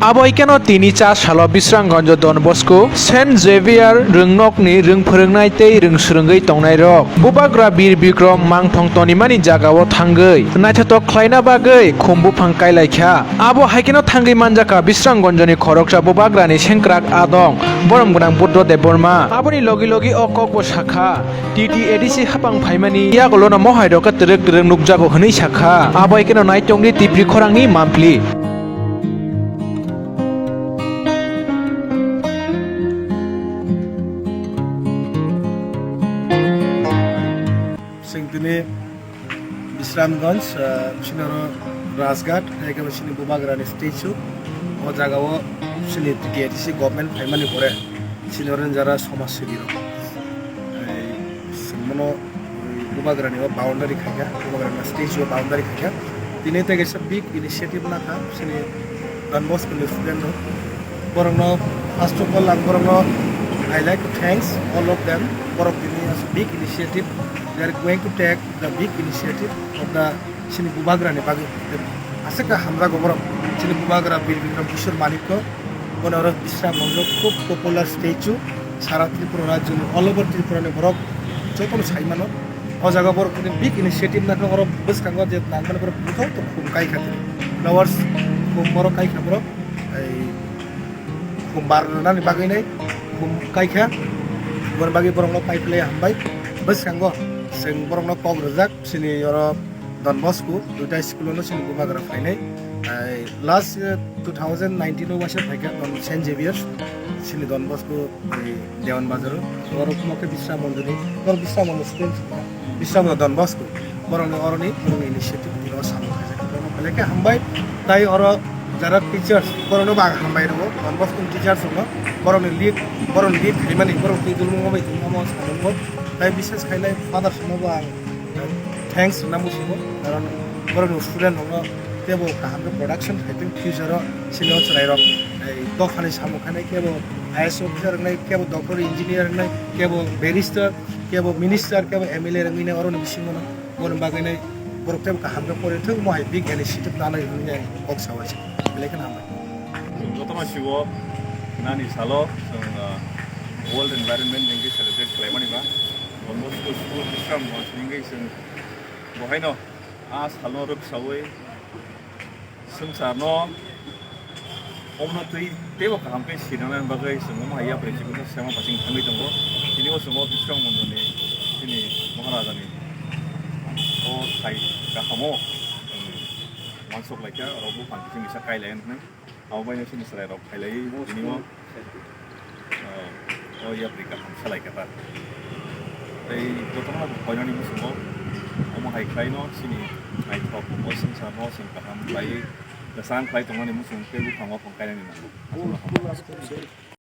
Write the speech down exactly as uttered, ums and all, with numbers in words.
Abo hai kheno tini cha salo Bisramganjo Don Bosco Saint Xavier rwngnokni rwng phwrwngnai tei rwng swrwngwi tongnairok Bubagra Bir Bikrom mangthong tonimani jagao thangwi naithothok khlaina bagwi khum buphang kailaikha. Abo hai kheno thangwi manjakha Bisramganjoni khoroksa Bubagrani sengkrak adong borom gwnang Buddho Debbarma. Aboni logi logi o kokbo sakha, T T A D C hapang phaimani yagulono mohairok khe twrwk twrwk nukjago hwnwi sakha. Abo hai kheno naitongdi Tipri khorangni mampli. Chwng tini Bisramganj, ah, chini oro Rajghat, hai khe chini Bubagrani statue. O jagao chini T T A D C government phaimani pore chini oro jara somaj sebi rok. Ei, chwng bono, ei, Bubagrani o boundary khaikha, Bubagrani statue o boundary khaikha. Tini tei kaisa big initiative nakha chini Don Bosco ni student rok. Borokno, first of all, ang borokno I like to thanks all of them. Borok tini as a big initiative, they are going to take the big initiative of the chini Bubagrani bagwi. Aswk khe hamjago borok chini Bubagra Bir Bikrom Kishore Manikya, bono oro Bisramganjo khub popular statue, sara Tripura rajyoni, all over Tripura ni borok jotono sai mano. O jaga borok tini big initiative nakha, oro bwskango je nangmani borok buthai to khum kai kha tini. Flowers khum borok kai kha borok. Ei khum bar rwnani bagwi nai khum kai kha. Borok bagwi borokno pai phlai hambai. Bwskango chwng borokno kok rwjak chini oro Don Bosco duita school-o no chini Bubagra phainai. Ai, last, eh, two thousand nineteen o waisa phaikha Don Saint Xavier chini Don Bosco, eh, Dewan Bazar-o. Oro kuma khe Bisramganjoni, oro Bisramganj student, Bisramganj Don Bosco. Borokni oroni, borokni initiative tino samung khaijak. Borokno belai khe hambai. Tai oro jara teachers, borokno bo ang hambai rwo. Don Bosco ni teachers rokno, borokni lead, borokni lead khaimani, borok twi dulmung bai tongma mo samung bo. Tai bises khainai father sono bo ang thanks rwna muchungo, karon borokni student rokno teibo kaham khe production khaitwng future o sini o chwrairok, ei, dophani samung khainai kebo I A S officer wngnai, kebo doctor engineer wngnai, kebo barrister, kebo minister, kebo M L A wngwi nai oroni bisingo no, borokni bagwi nai borok teibo kaham khe porithwng, omo hai big initiative lanai hwnwi ang kok sao se, belai kheno hambai. Chwng jotono siwo nani salo chwng, ah, World Environment Day hwnkhe celebrate khlaimani ba. Don Bosco School Bisramganj hwnkhe chwng bohaino a salno rwksaui swngcharno omno twi teibo kaham khe sinanani bagwi chwng omo hai yapri chibino sema baching thangwi tongo. Tini o chwng o Bisramganjoni chini Maharajani o thai kahamo chwng wansuk laikha, oro buphang kiching kisa kai lai hwnwi. Abo bai no chini chwrai rok khailai tini o, o yapri kaham salai kha ta. Tei jotono bo koinani muchungo omo hai khlai no chini naithok o swngchar no chwng kaham khlai kwchang khlai tongmani muchung tei buphang o phang kainani nango.